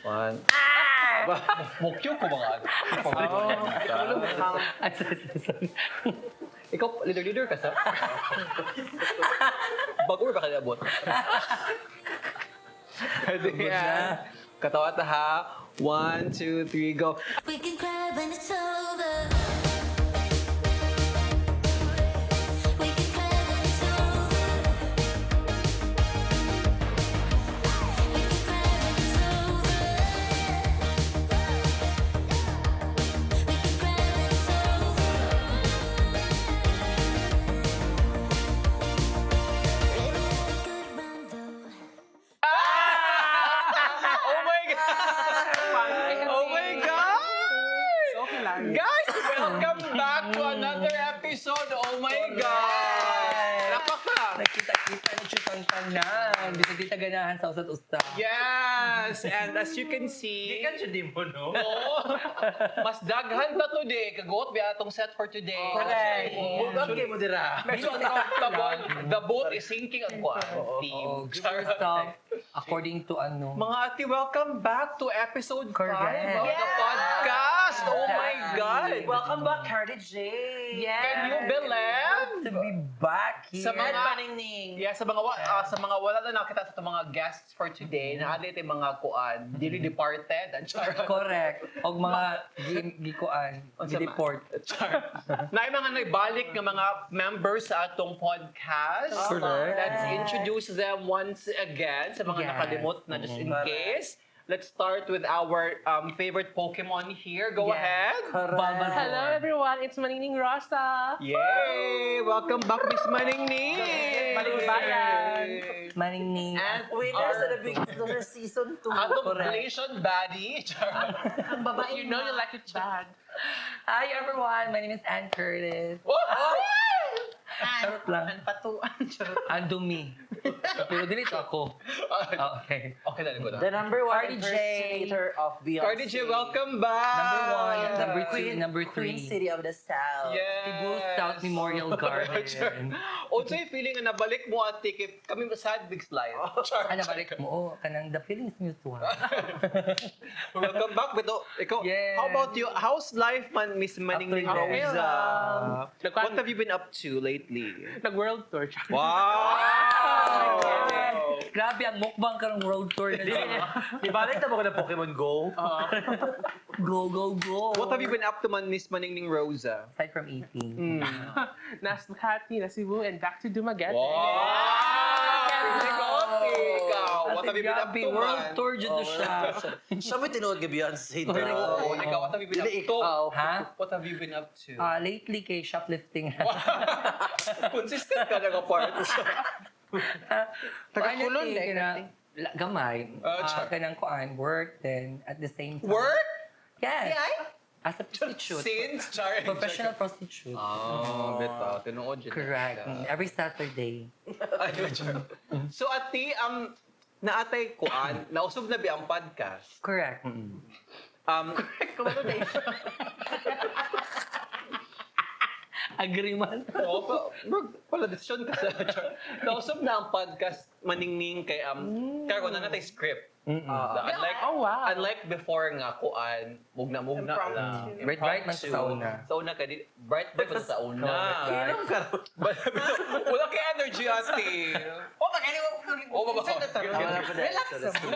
One. Mukyo ko mga. Ay, sorry, sorry, sorry. Ikaw, leader-leader ka sa? Bago ba ka nabot? Pwede yan. Katawa ta ha. One, two, three, go. We can cry when it's over. We can cry when it's over. We can cry when it's over. We can cry when it's over. Really had a good run though. Oh my God! Oh my God! Okay lang. Guys, welcome back to another episode. Oh my God! Napaka! Nagkita-kita na chutang tanan. Bisag di ta ganahan sa usat usa. Yes! And as you can see, Gikan siya di mo, no? Oo. Mas daghan pa today. Kagot ba atong set for today? Correct. Move up kay mo dira. Medyo uncomfortable. The boat is sinking ang kuan. Team. Oo, give yourself according to ano. Mga ate, welcome back to episode 5 Correct. of the podcast. Oh my God! Welcome back, Cardi J. Yes. Can you believe? To be back here. Sa mga- And Paningning. Yeah, sa mga wala na nakita sa itong mga guests for today, mm naali ito yung mga kuan, dili departed, and char. Correct. Og mga gikuan, Unsa man? gi-deport. Char. Na yung mga naibalik nga mga members sa atong podcast. Correct. Let's introduce them once again sa mga nakalimot na just in case. Let's start with our favorite Pokemon here. Go ahead. Bulbasaur. Hello everyone, it's Maningning Rosa. Yay! Welcome back, Miss Maningning! Balikbayan. Maningning. And Winner sa The Big Loser Season 2. Atong Correct. Malaysian baddie. Char. Ang babae. You know you like it bad. Hi everyone, my name is Ann Curtis. Oh! Charot lang. Ang patuan. Charot. Ang dumi. Pero delete ako. Okay. Okay na, ko na. The number one Cardi J. impersonator of Beyonce. Cardi J, welcome back! Number one, number two, Queen, number Queen three. City of the South. Yes. Cebu South Memorial Garden. Unsa yung feeling nga nabalik mo ate kay kami sad big slide. Char. Ah, nabalik mo. Oh, kanang the feelings mutual. Welcome back Beto. Ikaw, Yes. how about you? How's life man Miss Maningning After Rosa? death. What have you been up to lately? Nag-world tour. Wow! Grabe, ang mukbang karong world tour na siya. Ibalik na ba ko ng Pokemon Go? Go, go, go. What have you been up to man Miss Maningning Rosa? Aside from eating. Nas Makati, na Cebu, and back to Dumaguete. Wow! Ikaw, what have you been up Grabe, to world man? tour dyan to siya. Siya mo'y tinuod kay Beyonce. Correct. Oo, ikaw, what have you been up Dili to? ikaw. Ha? What have you been up to? Ah, lately kay shoplifting. Consistent ka na part. Tagakulon na. Gamay. Ah, char. Kanang kuan, work then at the same time. Work? Yes. As a prostitute. Since? Char. Professional prostitute. Oh, bitaw. Tinuod yun. Correct. Every Saturday. Ay, char. So, ati, naatay kuan, nausog na bi ang podcast. Correct. Agree man. Oo, pa, bro, wala desisyon ka sa char. Nausog na ang podcast maningning kay karon na natay script. Unlike Oh, wow. Unlike before nga kuan, mugna-mugna lang. Bright, bright man sa una. Sa una ka di bright bright man sa una. Kinom ka ron. Wala kay energy ate. Oh, mag-anyway. Oh, baba. Relax mo.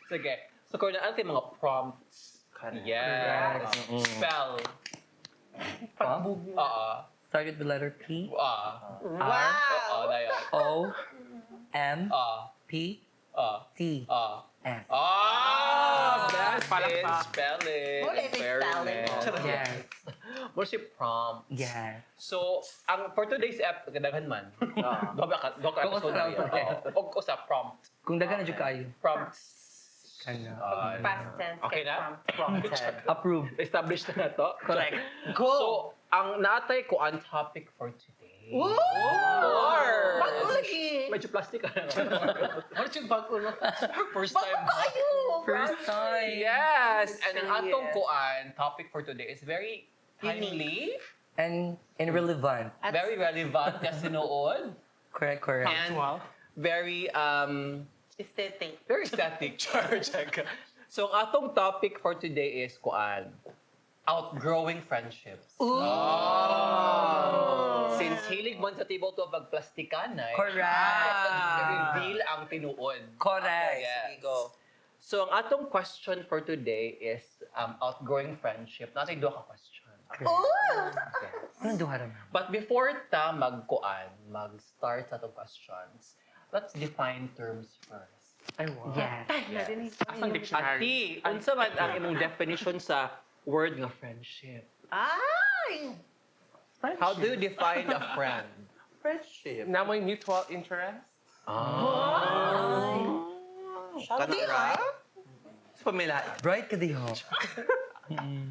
Sige. So, kung ano yung mga prompts? Yes. Spell. Prompt? Oo. Started with letter P. Ah. R. Oo, Wow! na yun. O. M. Ah. P. Ah. T. Ah. S. Ah! That's it. Palakpak. Spelling. Wala ito yung spelling. Fairness. Yes. More si prompt. Yes. So, ang for today's ep, daghan man. Duha ka, duha ka Kung episode usa na lang, yan. Oo. Og usa prompt. Kung dagan na jud kayo. Prompts. Kana. Ah, Past tense. Okay na? Prompted. Approve. Established na to. Correct. Go! So, ang naatay ko ang topic for today. Woo! Or, Bago lagi. Medyo plastic ka na. Ano yung bago no? First Bago time. kayo. First time. Yes! And ang atong Yes. kuan topic for today is very timely, And relevant. very relevant kasi noon, Correct, correct. and Wow. very Aesthetic. very static. Char, check. So, ang atong topic for today is kuan, outgrowing friendships. Oh. Since hilig man sa table to pagplastikan ay, Correct. reveal ang tinuod. Correct. Yes. Sige, go. So, ang atong question for today is outgrowing friendship. Natin duha ka question. Oh! Yes. Anong duha ra, ma'am? But before ta magkuan, mag-start sa atong questions, let's define terms first. Ay, wow. Yes. Asang dictionary? Ati, unsa man ang imong definition sa word nga friendship? Ay! Friendship. How do you define a friend? Friendship. Na may mutual interest? Kanara? Sa pamilya. Bright ka diho.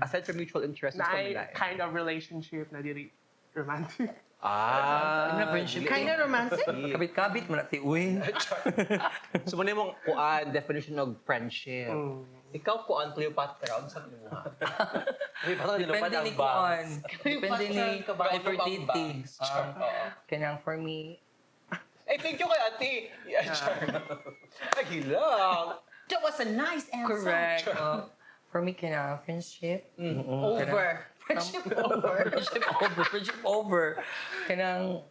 Aside from mutual interest, Na sa ay pamilya. kind of relationship na dili romantic. Ah. Na friendship. Kinda romantic? Kabit-kabit mo na ti uy. So, muna yung kuan, definition of friendship. Mm. Ikaw, kuan, Cleopatra, unsa man imo? Uy, parang nilupad Depende ang ni bangs. kuan. Depende ni Nefertiti. Oo. Kanang for me, Eh, thank you kay ate. Yeah, sure. Ay, hilang. That was a nice answer. correct. For me, kanang friendship. Over. Friendship over. Friendship over. Friendship over. Kanang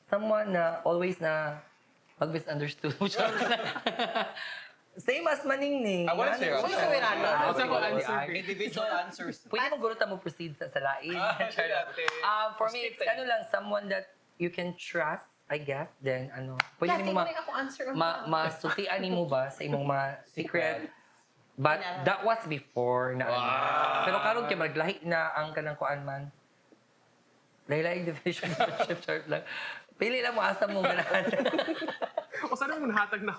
someone na always na pag misunderstood. Same as Maningning. I wanna say Ano? Uy, suwirano. Asa ko answer? Individual answers. Pwede mo guro ta mo proceed sa lain. Ah, sure, ate. For me, it's ano lang, someone that you can trust, I guess. Then, ano, pwede Dati mo ma, ko ako answer. masultian nimo ba sa imong mga secret. But that was before na ano. Pero karon kay maglahi na ang kanang kuan man. Lahi-lahi definition of friendship chart lang. Pili lang mo asa mo ganahan. O saan mo nahatag na?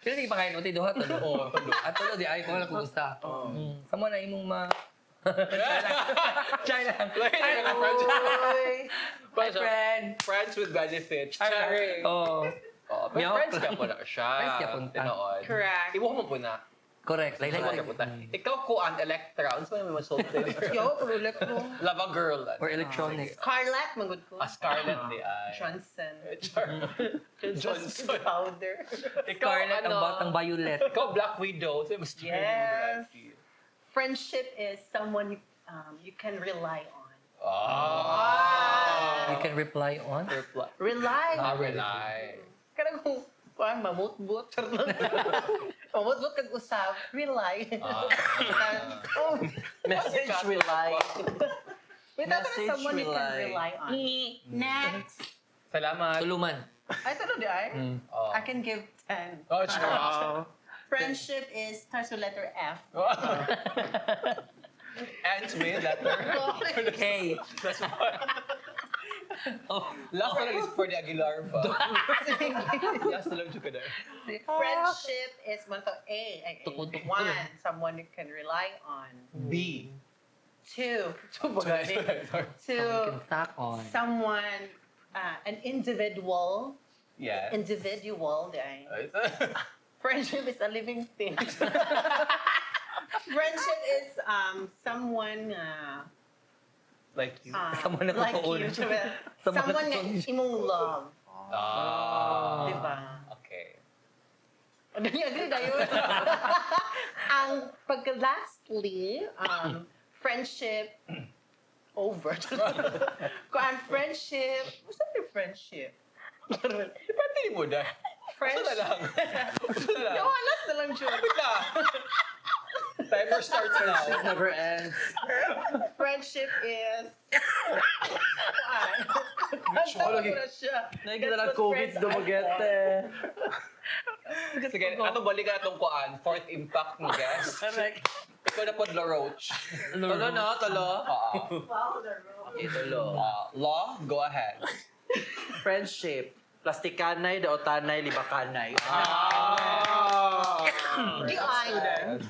Pili ni pangayon mo ti duha to. Oo, tulo. At tulo di ay ko wala ko gusta. Someone na imong ma Chai lang. Lahi na nga friendship. Hi, friend. Friends with benefits. Hi, Charing. Oh, Oo, pero Meow. friends ka po na siya. Friends ka po na. Tinood. Correct. Ibuha mo po na. Correct. Lahi Ibuha ka po na. Ikaw ko ang Electra. Ano sa may masulti? Yo, ulit ko. Lava girl. Or electronic. Scarlett, magod ko. Ah, Scarlett di ay. Johnson. Char. Johnson. Powder. Ikaw, Scarlet ang ano, batang violet. Ikaw, Black Widow. Sa'yo, mas Yes. Friendship is someone you can rely on. Ah. You can reply on. Reply. Rely. Ah, rely. Kanang kung parang mamutbut. Mamutbut kag usab. Rely. Ah. Oh, Message rely. wait, that's Message someone you can rely. rely on. Next. Salamat. Tuluman. I thought di ay. Oh. I can give 10. Oh, sure. Wow. Friendship is starts with letter F. Ends with letter. K. That's one. Oh. Last one is for the Aguilar ba? Last na lang siya ka na. Friendship is one to A. A, A. Tukod, tukod. One, someone you can rely on. B. Two, two, Sorry. two, You can stack on. someone, an individual, Yeah. individual. di ay. Friendship is a living thing. Friendship is someone Like you. Someone na like totoo. you. Someone na Someone nga totoo. imong love. Ah. Diba? Okay. Dali, agree na yun. Ang pag lastly, friendship over. Kuan friendship, what's that yung friendship? Depende mo na. Friendship. Usa na lang. Usa na lang. No, last na lang Jun. Wait na. Timer starts now. Never ends. Friendship is Kuan. Kanta ko na siya. Nakikita lang That's what COVID friends are Dumaguete. Sige, ato balikan atong kuan. Fourth impact mo, guys. Correct. Ikaw na po, La Roach. Tulo no? Tulo? Oo. Wow, the road. Okay, tulo. Law, go ahead. Friendship. Plastikanay, daotanay, libakanay. Ah! Di ay.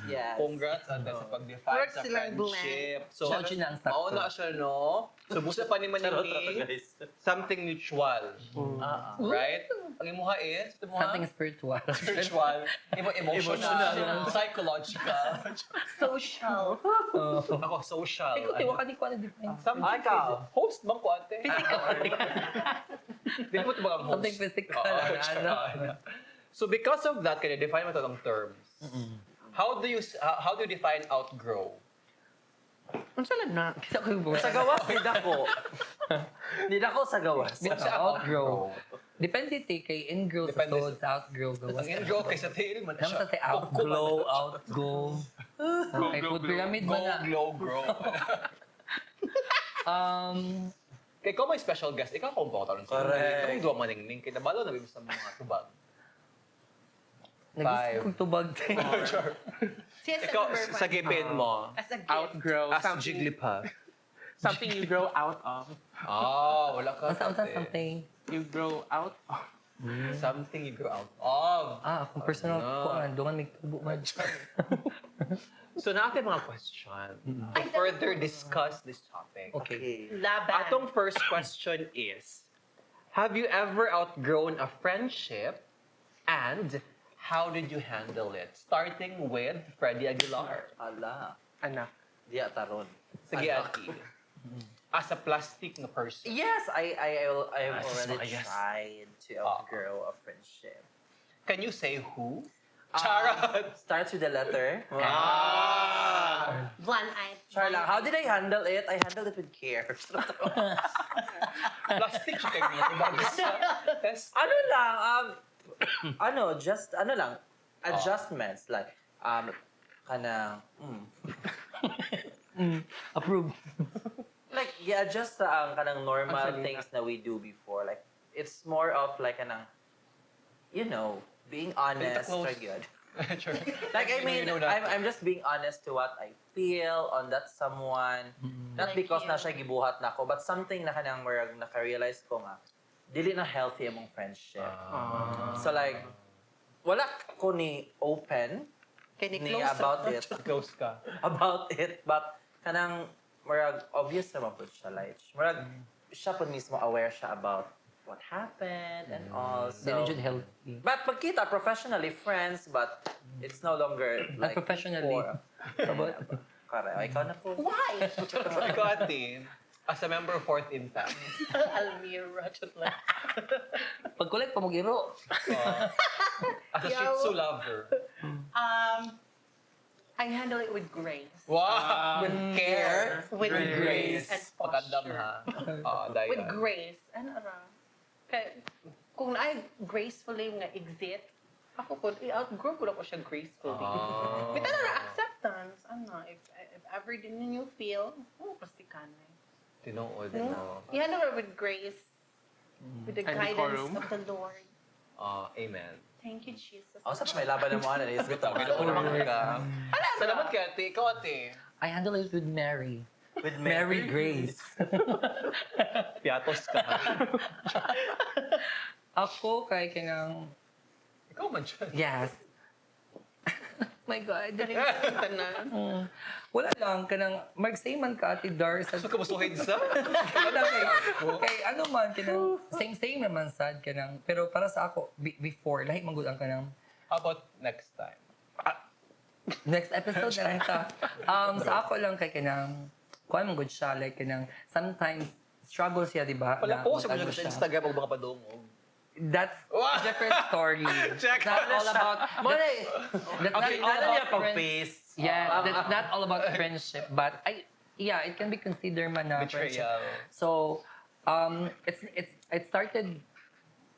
Yes. Congrats ate sa pag-define Work sa silang friendship. So, So, yun na ang sakto. mao na siya, no? So, busa pa ni Charot na to, Manini, guys. something mutual. Ah, ah. Right? Ang imuha is, ito mo Something spiritual. spiritual, imo emotional, Emotional. psychological. Social. Oh. Ako, social. Ikaw, tiwa ka di ko ano define. Something Ah, ikaw. Host bang ko ate? Physical. Di mo ito bang host? Something physical. Oo, ano. tsaka, ano. So because of that, kaya define mo ito ng terms. How How do you define outgrow? Unsa lang na? Kita ko yung Sa gawas, ni dako. Ni dako sa gawas. Sa outgrow. Depende ti kay ingrow sa Depende sulod, sa outgrow gawas. Ang ingrow kay sa tail man Naman sa tay outglow, outgo. Okay, Go, food glow, pyramid Go, ba na? glow, grow. Kay ikaw may special guest, ikaw kung pa sa Correct. Ikaw duwa maningning, kay nabalo na bibis sa mga tubag. Nagusto Five. kong tubag. Te. Siya sa Ikaw, number one. sa gipin mo. As a gift. Outgrow. As Something, Jigglypuff. something you grow out of. Ah, wala ka. Basta unsa ate. something. You grow out of. Something you grow out of. Ah, akong personal Ano? kuan, dungan may tubo man. So, natin mga question to further discuss this topic. Okay. Laban. Atong first question is, have you ever outgrown a friendship and how did you handle it? Starting with Freddie Aguilar. Ala. Anak. Diya taron. Sige, Anak. Ati. As a plastic na person. Yes, I Ah, sus, already mga yes. tried to outgrow a friendship. Can you say who? Charot! Starts with the letter. Ah! One eye. Char lang. How did I handle it? I handled it with care. Plastic siya kayo mga tubag sa test. Ano lang, ano, just, ano lang, adjustments. Like, kanang, Approve. Like, yeah, adjust sa ang kanang normal Ang salita. things na we do before. Like, it's more of like kanang, being honest. close. Or good. Sure. Like, I You mean, know that. I'm just being honest to what I feel on that someone. Not Like because you. na siya gibuhat na ako, but something na kanang murag naka-realize ko nga, dili na healthy among friendship. Ah. So like, wala ko ni open Kay ni ni close about it, Close ka. about it, but kanang murag obvious naman po siya, like, murag siya po mismo aware siya about what happened and all. So, Dili jud healthy. but pagkita, professionally friends, but it's no longer Not like professionally. before. About, Correct. Ikaw na po. Why? Ikaw, Ate, as a member of Fourth Impact, Almira. Charot lang. pagkulit pa mag-iro. as a Shih Tzu lover, I handle it with grace. Wow! With care. With grace and Pagkandam posture. ha. Oo, dayon. With grace. Ano ra? Kay, kung I gracefully nga exit, ako po, i-outgrow ko na ko siya gracefully. Ah. With ano ra, acceptance. Ano, if ever din you feel, oh, plastikan na. Tinuod, no? I-handle it with grace. With the And guidance decorum. of the Lord. Ah, amen. Thank you, Jesus. Oh, sa may laban na mo, ano, is Bitaw, ginoo naman ka. Salamat kay Ate. Ikaw, Ate. I handle it with Mary. With Mary Grace. Piatos ka. Ako kay kanang Ikaw man siya. yes. My God. Tanan. Wala lang kanang mag-same man ka Ate Dar sa So, kamusuhin sa? Wala kay ano man kanang same same naman sad kanang pero para sa ako before lahi man gud ang kanang How about next time? Next episode na lang ta. Sa ako lang kay kanang kuan man gud siya like kanang sometimes struggle siya di ba? Wala Na po sa mag-ano mga sa siya. Instagram og mga padungog. That's Wow! a different story. Check. It's not all about that's Okay, not all ano niya about friends. pag-paste? Yeah, that's not all about friendship, but I yeah, it can be considered man na friendship. Betrayal. So, it started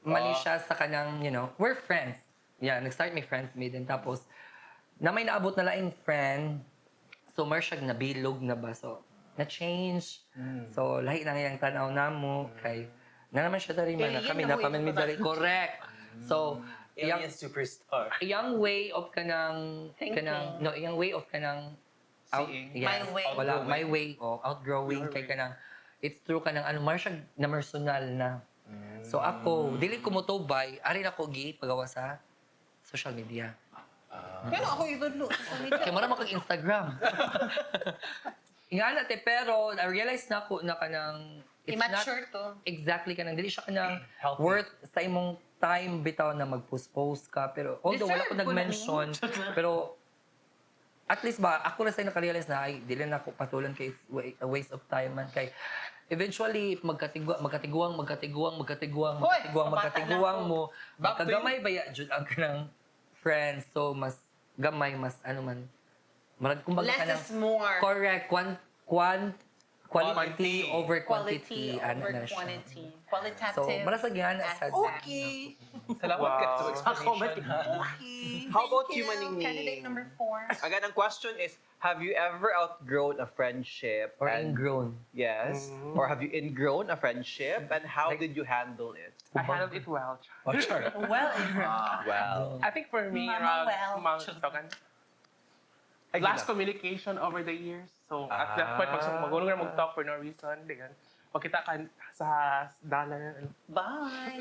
mali siya sa kanang, we're friends. Yeah, nag-start may friends me din. Tapos, na may naabot na laing friend, so mer siya nabilog na ba. So, na-change. So, lahi na ngayang tanaw namo kay na naman siya dari man na Alien kami na na mo pamin mi ito. dari correct. So, iyang Alien superstar. iyang way of kanang Thinking. kanang no iyang way of kanang out, Seeing. yes, My way. wala my way oh outgrowing kay kanang it's true kanang ano mar siya na personal na so ako dili ko motobay ari na ko gi pagawa sa social media Pero ako itudlo. kay mura man kag Instagram ingana te pero I realize na ko na kanang it's not Immature to. exactly kanang dili siya kanang Healthy. worth sa imong time bitaw na mag-post ka pero although wala ko Deserve ko na nag-mention pero at least ba ako na sa nakarealize na ay dili na ako patulan kay it's a waste of time man kay eventually magkatigwa magkatiguang magkatiguang magkatiguang Hoy, magkatiguang pabata na magkatiguang ako. mo Back to magkagamay ba ya jud ang kanang friends so mas gamay mas ano man. Marag kumbaga Less kanang is more. Correct. Quality, Quality. over Quality quantity. Ano over na siya. quantity. Qualitative. So, mara sa gihana sa Okay. Salamat Wow. ka sa explanation. Ha? Okay. How about Thank you, Maningning? Candidate number 4. Again, ang question is, have you ever outgrown a friendship? Or and ingrown. Yes. Or have you ingrown a friendship? And how Like- did you handle it? I handled it well. Oh, sorry. Well, Well. I think for me, Mama Rob, well. mga Ay, last gina. communication over the years. So at that point, pag magulong na mag-talk for no reason, di gan. Pagkita ka sa dalan, bye.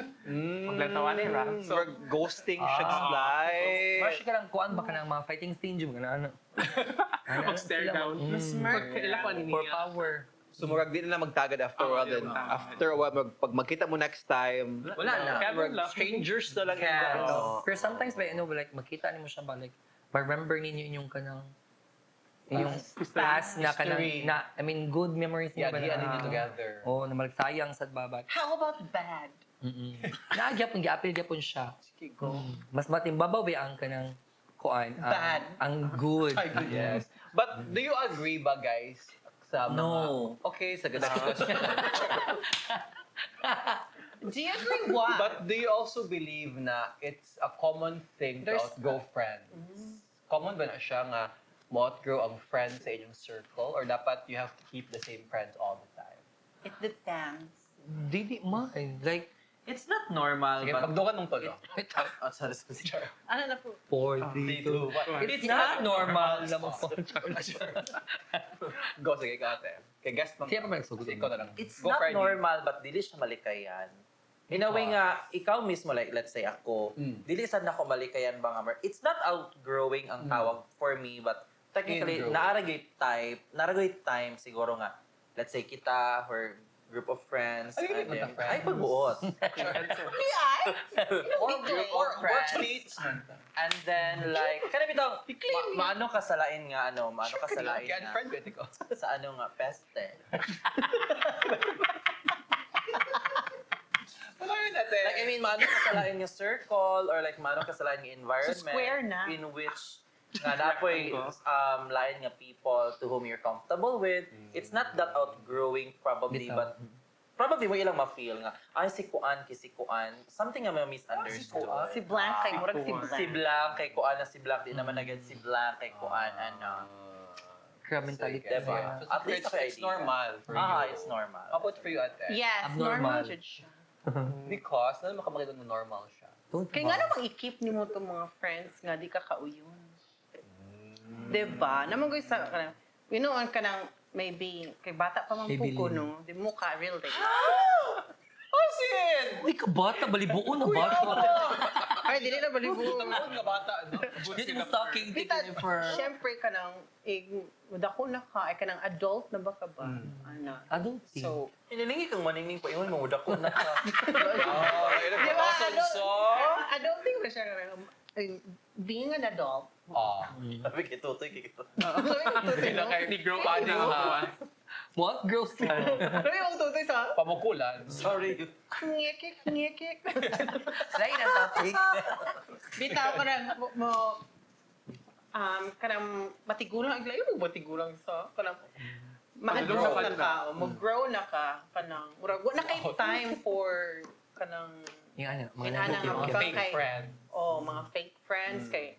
Maglantawan eh, ra. So, So, ghosting siya Ah. fly. Mara siya ka lang kuan baka ng mga fighting scene jud mga ano. Ano, mag-stare sila, down. Smirk. Pagkaila ko For niya. power. So, murag di na lang magtagad after a Oo, while. di Then, na magtagad. after a while, pag magkita mo next time, Wala na. Kaya murag lang. strangers na lang. Yes. yung ano. Pero sometimes ba ano like makita nimo siya ba like ma-remember ninyo inyong kanang inyong past na kanang History. na I mean good memories niyo Yeah, ba di na ano niyo together. Oh, na malagsayang sad babat. How about bad? Mm. Naagyapon giapil gyapon siya. Sige, go. Mas matimbabaw ba ang kanang kuan ang, Bad. ang good. Ay, good, yes. But do you agree ba, guys? Sa mga, No. Okay, sa next question. Do you agree what? But do you also believe na it's a common thing to There's- outgrow friends? Common ba na siya nga mo-outgrow ang friends sa inyong circle or dapat you have to keep the same friends all the time? It depends. Dili man like It's not normal, Sige, but... pagdukan nung tolo. Oh, sorry, sorry. Ano na po? 4, 3, 2, 1. It's not normal. Go, sige, ikaw ate. Kay guest man. Siya pa ba nagsugod? Sige, ikaw na lang. It's Go, not Ferdy. normal, but dili siya malikayan. In a way nga, ikaw mismo, like, let's say ako, dili sad nako malikayan ba nga, it's not outgrowing ang tawag for me, but technically, Ingrowing. naaragay type, naaragay time siguro nga, let's say kita, or group of friends. Ay, and group of then- friends. Ay, pagbuot. Di ay? Or, or Friends. workmates. And then, like, kana bitaw, maano ka sa lain nga, ano, maano ka sa lain Kaya nga, friend ko, ikaw. sa ano nga, peste. Wala yun ate. Like, I mean, maano ka sa lain nga circle or like maano ka sa lain nga environment So, square na. in which nga napoy lain nga people to whom you're comfortable with. It's not that outgrowing probably, Bitaw. but probably mo ilang ma-feel nga, ay, si Kuan, kay si Kuan. Something nga may misunderstood. Si Blank kay murag si Blank. Si Blank kay Kuan na si Blank, di naman agad si Blank kay Kuan, ano. Crab mentality. Sige. Diba? So, At least it's, ako it's idea. normal for Ah, you. it's normal. How about for you, ate? Yes, Abnormal. normal jud siya. Because, ano makamakita na normal siya? Don't Kaya nga namang i-keep nimo itong mga friends nga di ka kauyon. Diba? Naman ko sa kanang, you know, ang kanang maybe kay bata pa man po ko Maybelline. no, di mo ka relate. Asin! Uy, kabata, balibuon na bata. Ay, dili na balibo. Tawag nga bata, no? Yun yung stalking Kita, Jennifer. syempre kanang eh, dako na ka, ay kanang adult na ba ka ba? Ano? Adulting. So, Inilingi kang maningning pa, ingon mo, ko na ka. Oh, di ba? awesome song. Adulting ba siya? Kanang, eh, being an adult. Ah. Sabi kay Tutoy, kay Tutoy. Sabi ko, Sila kayo Ni grow up na. What girls Sabi ko, tutoy sa, Pamukulan. Sorry. ngekik, ngekik. Lain ang topic. Bitaw ka nang mo, mo kanang matigulang, ang layo mo matigulang sa kanang ma-grow Mag-grow na ka, o mag-grow na ka, kanang murag wa na kay time for kanang Yung ano, mga Yung ano, negative. mga Fake kay- friend. oh, mga fake friends kay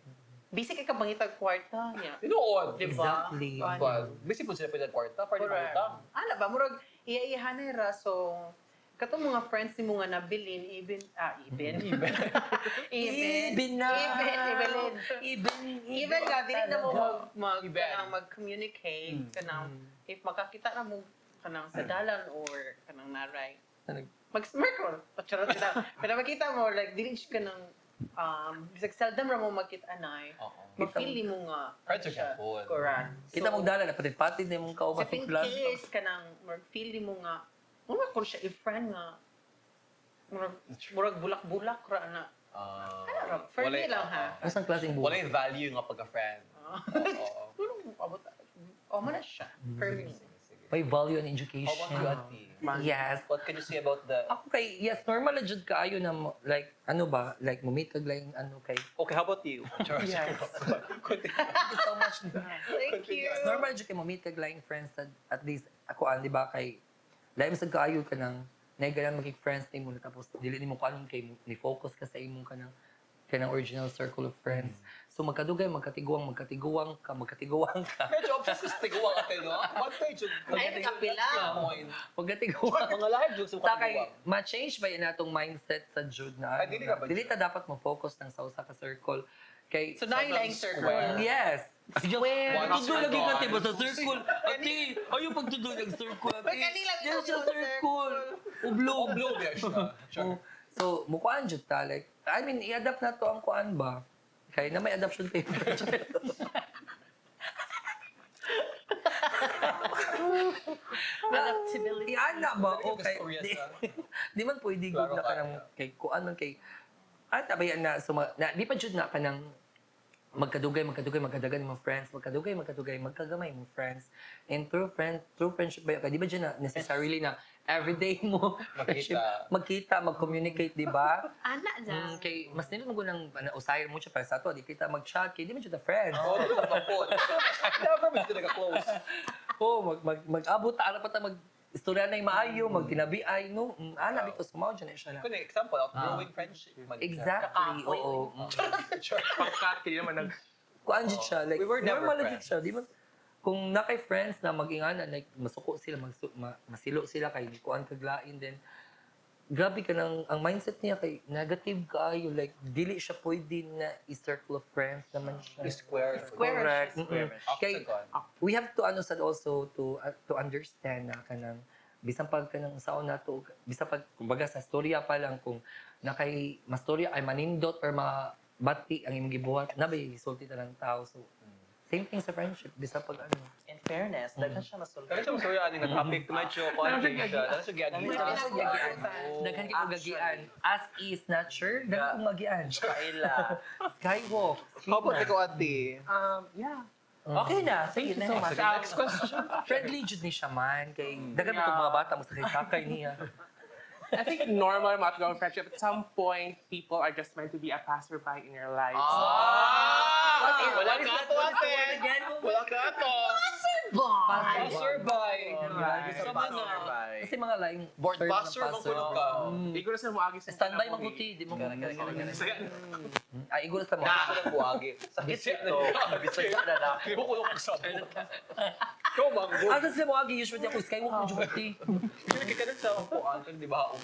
busy kay ka bangitag kwarta niya. Tinuod. Diba? Exactly. Ano? Well, busy po sila pwede kwarta, pwede Correct. mangutang. Ana ba murag iya-ihanay ra so katong mga friends nimo nga nabilin even ah even even Even na. even even Even. Even nga, dili na mo mag, mag, Even. kanang mag-communicate, kanang, if makakita na mo kanang sa dalan or kanang naray, mag-smirk ro, pacharot kita. Pero makita mo, like, dili siya kanang, bisag seldom ra mo magkita nay, Oo. ma-feel mo nga. Friends are siya. gapon. Correct. Kita mong dala na patid-patid na imong Sa kauban ping case, kanang, mag-feel mo nga, mura ko siya i-friend nga, murag, murag bulak-bulak ra na. Ah. Ano ra, for me lang ha. Ano klaseng Wala buhay? yung value nga pagka-friend. Oo. Tulong, abot, oh, man na siya. For me. Sige, sige. May value in education. How about you, Ate? Yes. What can you say about the... Ako kay, yes, normal na jud kaayo na, like, ano ba, like, mumit kag laing ano kay. Okay, how about you? Yes. Thank you so much. Thank you. Normal jud kay mumit kag laing friends at least ako an, di ba, kay lain sad kaayo ka nang naigalan maging friends nimo na tapos dili nimo kuan kay ni focus ka sa imong kanang original circle of friends. So magkadugay magkatiguang magkatiguang ka magkatiguang ka. Medyo obsessed sa tiguang ate, no? One page yun. Ay, kapila. Point. Magkatiguang. Mga live jokes sa Ta kay katiguang. ma-change ba yun atong mindset sa jud na Ay, ano dili na, ka ba, dili Jud? ta dapat mo focus ng sa usa ka circle kay So, naay laing circle. Square. Yes. Square. Pagtudo lagi ka tiba sa circle. Ate, ayaw pagtudo ng circle. Ate. Wait, kani lang Yes, ito sa yung circle. Ublog. Oblog yan siya. Sure. Oh, so, mukuan jud ta like I mean, i-adapt na to ang kuan ba? Kay na may adoption paper. Adaptability. Iana ba? Dili ka Okay. storya Di, sa- di man pwede gud Klaro na kanang kay kuan man kay at abayan na suma, na di pa jud na kanang magkadugay magkadugay magkadagan mo friends, magkadugay magkadugay magkagamay mo friends, and true friendship ba yun? Kay di ba jud na necessarily na everyday mo friendship, magkita, mag-communicate, di ba? Ana na. Kay mas nindot mo gunang na usahay mo siya para sa ato, di kita mag-chat kay di man jud ta friends. Oh, di ba mapot? Never man talaga close. Oh, mag mag mag-abot ta ara pa ta mag istorya na maayo, magtinabi ay no. Ana bitaw sumaw jud na siya na. Kung example, outgrowing friendship. Exactly, Kakapoy. oo. Sure. Pagkat, kaya naman nag... Kuan jud siya like We were never normal jud friends. siya, di ba? Kung na kay friends na mag-ingana like masuko sila, masilo sila kay kuan kaglain then grabe ka nang ang mindset niya kay negative kaayo, like dili siya pwede na i-circle of friends naman siya. Square. Square. Correct. Square. Kay Octagon. we have to ano sad also to understand na kanang bisan pag kanang usaon nato bisan pag kumbaga sa storya pa lang kung nakay mastorya ay manindot or mabati ang imong gibuhat na bay sulti ta ng tao, so same thing sa friendship bisan pag ano. In fairness, daghan siya masulti. Kaya siya masuya ani nga topic medyo kuan siya. Daghan siya giagi. May pinag-uutan. Daghan kay kong gagian as is nature, daghan kong magian. Kaila. Skywalk. How about ikaw, ate? Yeah. Okay na. Thank Sige you so na. much. Sige, next question. Friendly jud ni siya man kay daghan yeah. Yeah. mga bata mo sa kay sakay niya. I think normal outgoing friendship. At some point, people are just meant to be a passerby in your life. Ah! Wala What is ka that to, word ate. again? Wala ka to. Bye. Passerby. Grabe sa Sama na. passerby. Kasi mga laing Board term ng passer, mangkulo ka. Iguro sa muagi sa Standby maguti, di mo. Gara, gara, gara, gara. Saya. Ay, iguro sa mga. Na. Buwagi. Sakit ito. Bisaya na na. Bukulo kong sabo. Ikaw, manggo. Asa sila mo agi usually ako skywalk mo juti. Kaya ka na sa upuan, kung di ba?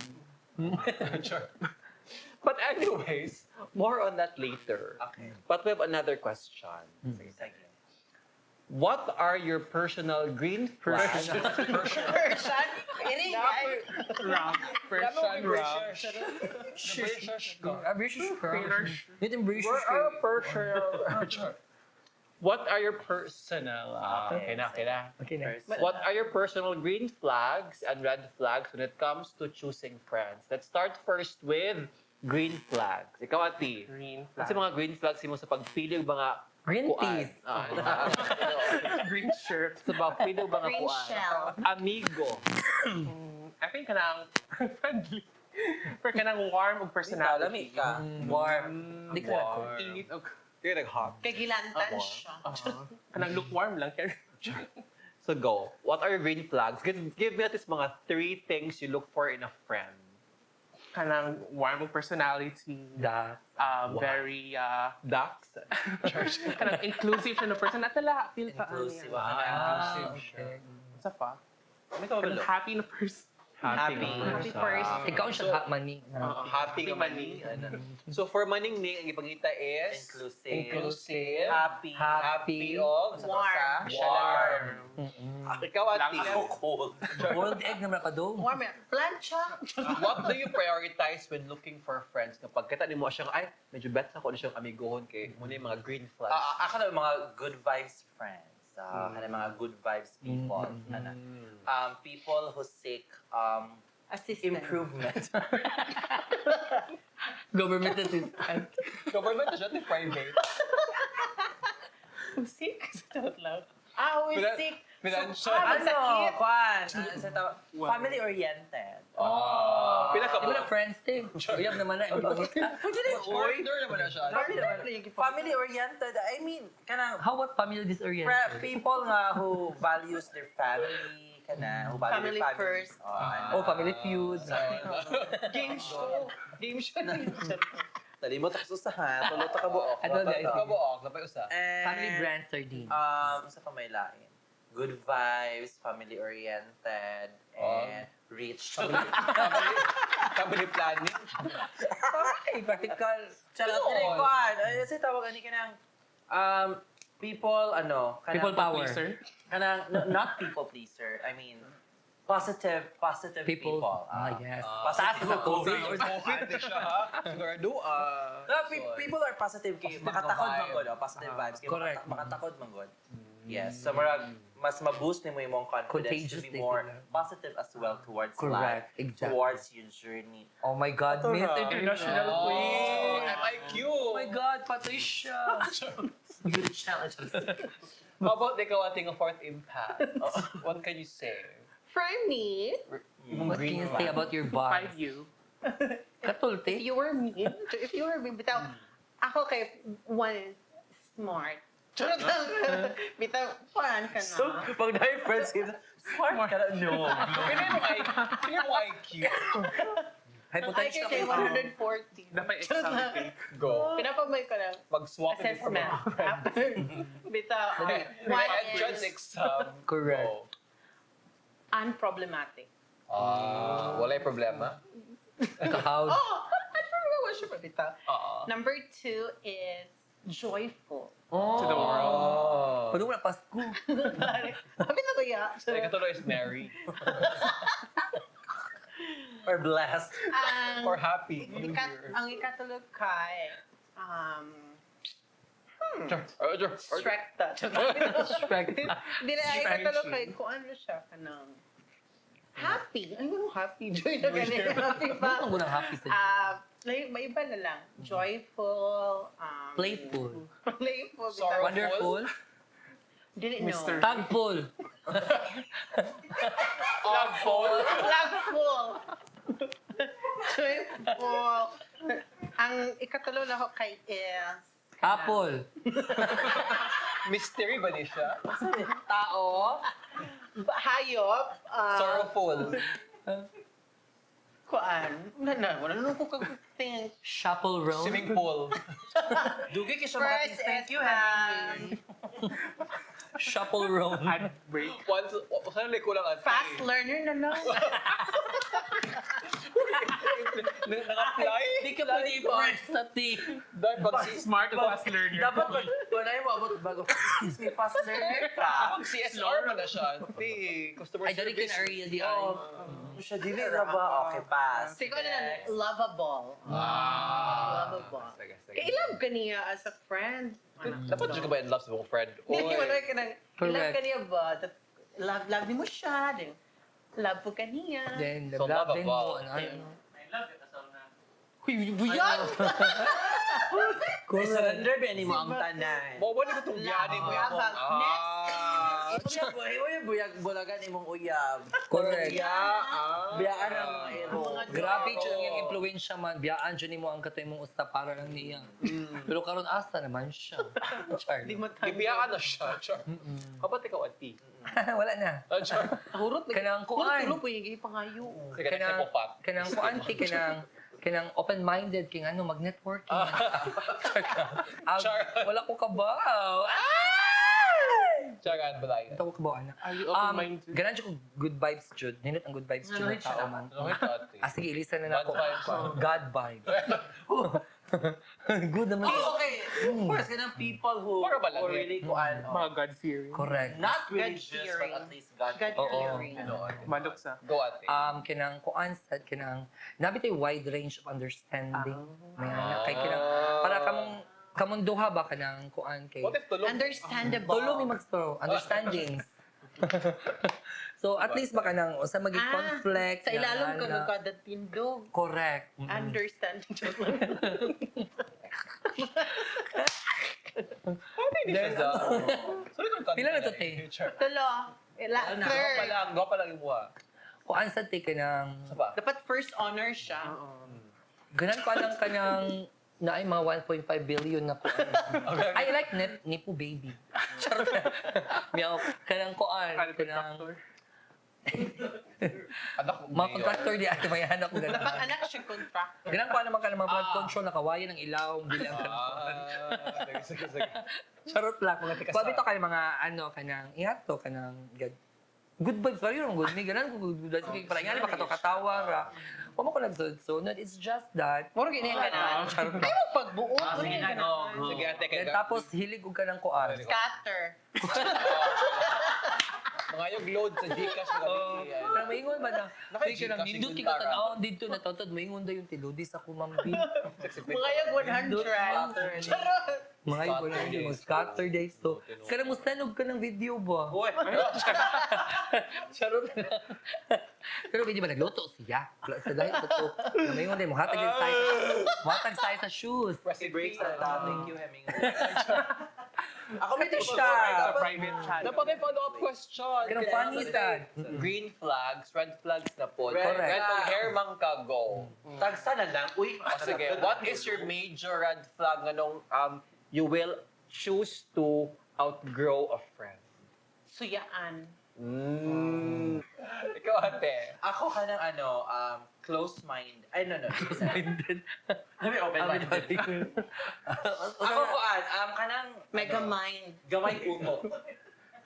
Sure. But anyways, more on that later. Okay. But we have another question. Sige, sige. What are your personal green flags? Persian. Iri, ay. Rock. Persian rock. Ah, British ka. Yun yung British Where ka. are personal? What are your personal? Ah, okay na, okay na. Okay na. What are your personal green flags and red flags when it comes to choosing friends? Let's start first with green flags. Ikaw, Ati. Green Kasi flag. mga green flags mo sa pagpili og mga Green kuan. teas. Ah, Green shirt. sa pagpili og mga Green kuan. shell. Amigo. I think kanang friendly. Pero kanang warm og Ikaw, lami personality. ka. Warm. Di ka na ko. Init og You're like hot. Kay gilantan siya. kanang lukewarm lang. So go. What are your green flags? Give me at least mga three things you look for in a friend. Kanang warm og personality. Da. Wow. Very Dax. kanang inclusive siya na person. Atala, feel pa. ano Inclusive. yan. Ah, Inclusive. okay. Sa pa. May ka Kanang happy na person. Happy. Happy person. Ikaw ang siya maning. Happy nga maning. Ano. So for maning-ning, ang ipangita is Inclusive. Inclusive. Happy. Happy og Warm. Warm. Ikaw, Ati. Ako cold. Boiled egg naman ka do. Warm. Plancha. What do you prioritize when looking for friends? Kapag kita ni mo siyang, ay, medyo bet ako na siyang amigohon kay muna yung mga green flags. Ah, ako na mga good vibes friends. Kanang mga good vibes people. Ana. People who seek Assistant. improvement. Government assistant. Government na siya, di private. Sick. Charot lang. Ah, who is sick? Financial. Ah, Ano? Sakit. Kwan. Sa tawag? Family-oriented. Ah. Pila ka Di ba na ba? friends thing? Uyab naman na. Partner naman na siya. Family-oriented. I mean, kanang How about family disoriented? people nga who values their family, kana, who value Family their family. first. Oh, ano. Oh, family feud. Game show. Game show. Nalimot ako sa ha, tulo ta ka buok. Ano, guys? Ka buok, napay usa. And, Family brand sardine. Sa pa may lain. Good vibes, family-oriented, and rich. Family planning. Ay, practical. Charot, dili kuan. Ay, kasi tawag ani kanang people ano, kanang People power. Pleaser. Kanang no, not people pleaser. I mean positive People. people. Ah, yes. Positive. Taas sa COVID. COVID na siya, ha? Sigurado, ah. No, people are positive kay Positive makatakod vibe. man gud, oh, positive vibes kay Correct. makatakod man gud. Yes. So murag mas ma-boost nimo imong confidence Contagious to be din more sila. positive as well towards Correct. life, Exactly. towards your journey. Oh my God, Miss International Oh, queen. MIQ. Oh my God, patay siya. Good challenge. How about ikaw ating fourth impact? What can you say? For me, What can you say about your boss? Five you. Katulti. if you were me, if you were me, bitaw, ako kay one, smart. Charot lang. Bitaw, kuan ka na. So, pag dahil friends, smart ka na. No. Pila mo IQ? High Ang IQ potential. kay 140. Dapat Charot exam lang. take. Go. Pinapamay ko lang. Mag-swap Assessment. Bitaw, one Entrance is exam. Correct. Go. unproblematic. Ah, walay problema. Kahaw. Oh, unproblematic siya pa bitaw. Oo. Number two is joyful. Oh. To the world. Oh. Puno na Pasko. Sabi na kaya. Teka, tuloy is merry. Or blessed. Ang, Or happy New Year. ang ikatulog kay, Shrek ta. Shrek. Hindi na, ang ikatulog kay, kung ano siya, kanang, happy. Ay, ano happy? Joy na ganun. Happy pa. Ano ang happy sa Ah, like, may iba na lang. Joyful. Playful. Playful. Sorrowful. Wonderful. Didn't know. Mr. Tagpol. Flagpole. Flagful. Joyful. Ang ikatalo na ako kay is Apple. Mystery ba ni siya? Tao. Hayop. Sorrowful. Kuan. Wala na. Wala na ko kag-think. Chapel roan. Swimming pool. Dugi kay siya First makating thank is, you, Henry. Chapel roan. Ad break. Once, sana like kulang at Fast learner na lang. Naka-fly? Hindi ka pwede i-press sa team. Dahil pag si Smart fast learner. Dapat pag wala yung maabot bago. Excuse me, fast learner ka. pag CSR man na siya. Di, customer Ay, dali ka service. na area di ay. Oh, siya dili na ba? Okay, pass. Sige na lang. Next. Lovable. Ah. Lovable. Sige, sige. Kay love ka niya as a friend. Dapat dyan ka ba in love sa mong friend? Hindi Oy. mo ka nang, love Correct. ka niya ba? Love, love ni mo siya. Then, love po ka niya. Then, So, love din mo. lovable. Ano, ano. I love it. Asaw na. Huy, buyan! Correct. Surrender ba ni mo ang tanan? Mo ba ni ko itong biyani mo yung Love. Ah. Buyag, buhay, buyag, bulagan imong uyab. Correct. Ah. Biyaan ang mga ero. Mga Grabe jud ang iyang impluwensya man. Biyaan jud nimo ang katoy mong usta para lang niya. Pero karon asa naman siya. Char. Di mo tanggap. Gibiyaan na siya. Char. How about ikaw, Ati? Wala na. Ah, char. Hurot na. Kanang Hurot kuan. tulo po yung pangayo. Sige, next time Kanang mo pa. kanang kuan ti kanang kanang open-minded king ano mag-networking. Ah, Char. wala ko kabaw. Ah! Charan, balay. Ito ko kabaw ana. Are you open-minded? Ganan jud ko good vibes jud. Nindot ang good vibes jud ng tao man. Ano ito, Ati? Ah, sige, ilisa na na Bad ako. vibes. God vibes. Good naman. Oh, okay. Of course, kanang people who, Para ba lang who eh? really kuan. oh, Mga God-fearing. Correct. Not religious, but God-fearing. at least God. God Oo. fearing. Ano, Ate? Manok sa. Go, Ate. Kanang kuan sad kanang nabi tay wide range of understanding. May anak kay kanang para kamong kamong duha ba kanang kuan kay What if tulog? Understandable. Tulo mi magstro, understandings. So at least baka nang usa magi Ah, conflict Sa ilalom ka na- kada tindog. Correct. Understand. Joke lang. Hindi siya sa... Sorry kung Pila na to, te? Tulo. Ila, Ano pa third. lang, go pa lang yung buha. Kuan sa te ka ng... Sa pa? Dapat first honor siya. Ganan ko lang kanyang na ay mga 1.5 billion na kuan. I like Nipo Baby. Charot na. Meow. Kanang kuan. Ano, Kanang contractor? Anak ko, mga mayor. contractor di ate may anak ko Dapat ganan. anak siya contractor. Ganan kuan naman ka ng mga flood control na kawayan ng ilaw, dili ang kanang kuan. Ah, sige, sige, sige. Charot lang. Mga tikasa. Kuan bitaw kay mga ano kanang ihato kanang good vibes pa rin good me ganan ko good vibes kay para nga makatawa ra. Wa mo ko nagsunod. It's just that. Muro gini ka na. Charot lang. Ay mo pagbuo. Ah, sige na, go, go. Sige, ate, kay Then, tapos hilig og kanang kuan. Scatter. Mga yung load sa Gcash na gabi. Pero maingon ba na? Naka- Uy, kanang Gcash nindot yung kay ka Tara. tan-awon dito natotod maingon daw yung tiludi sa kumambi. Mga yung 100. Charot. Mga iba na Scatter yung days. scatter days to. Kanang mo sanog ka ng video ba? Uy, Charot na. Pero hindi ba nagluto siya? Wala sa dahil sa to. Na maingon din mohatag yung size. Mohatag size sa shoes. si breaks na ta. Thank you, Hemingway. Ako may Ito siya. Sa private chat. Dapat may follow-up question. Kanang funny sad. Green flags, red flags na po. Red Correct. Red kung hair man ka, go. Tagsa na lang. Uy, O sige, what is your major red flag nganong you will choose to outgrow a friend? Suyaan. Mm. Ikaw, ate. Ako ka ng ano, close mind. Ay, no, no. Minded. Let me open mind. Ako kuan, kanang Mega ano, mind. Gamay utok.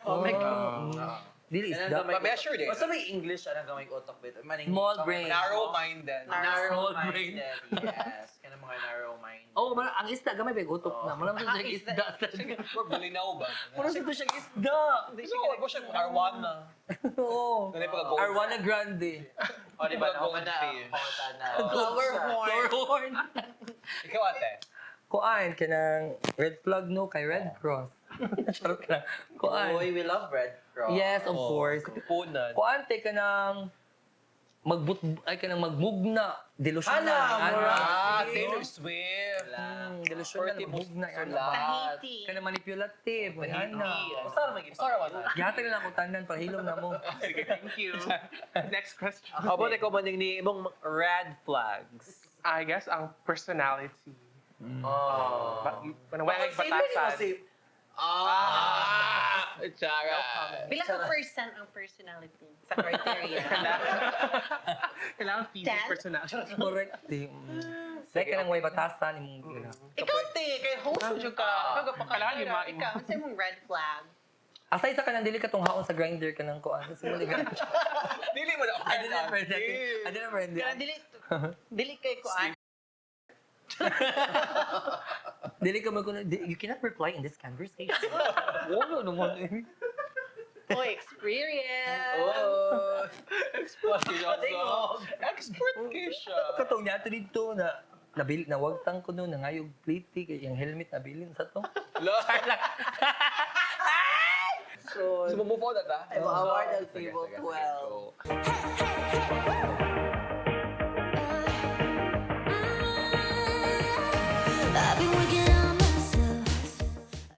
Oh my God. Dili Kanang isda. gamay Ma-measure utok. din. Basta may English anang gamay utok bit. Maning Small brain. Narrow-minded. Small brain. Narrow-minded. Yes. Kanang mga narrow-minded. Oh, mara, ang isda gamay ba utok na. Mura man Ah, siya isda. isda. Or bulinaw ba? Mura siya siyang isda. No, wag siya arwana. Oo. Ganun pagka gold. Arwana Grande. O, di ba? Nakuha na. Goldfish. Nakuha na. Flower horn. Flower horn. Ikaw, ate. Kuan kanang red flag no kay Red Cross. Charot lang. Kuan. Uy, we love Red Cross. Yes, of course. Katipunan. Kuan te kanang magbut ay kanang magmugna delusional. Hala, Ana. mura. Ah, Taylor Swift. Delusional Forty magmugna sulat. ana. Tahiti. Kanang manipulative may ana. Basta naman Sorry, wala. Gihatag na lang ako tanan para hilom na mo. Sige, thank you. Next question. How about ikaw, Maning, ni imong red flags? I guess ang personality. Oh. Ba, manang wala Bakit sino ni batasan. si Ah! Chara. Bilang ka percent ang personality sa criteria? Kailangan feeding Ten? personality. Correct. Di. Like kanang way batasan imong gina. Ikaw, te, kay host jud ka. Ikaw pa Kailangan lima Ikaw, sa imong red flag. Asay sa kanang dili ka tong haon sa grinder kanang kuan. Kasi mo liga. Dili mo na. I didn't friend. I didn't friend. Kanang dili dili kay kuan. Dili ka mag you cannot reply in this conversation. Wala naman eh. Oh, experience. Oh. Expert Expert kayo siya. Katong niya ato dito na nabil nawagtang ko no nangayog pliti kay yung helmet nabilin sa to. La. So, So, move on na ta? I will award ang Sige, table sige, sige, 12. go. Hey, hey, hey, woo!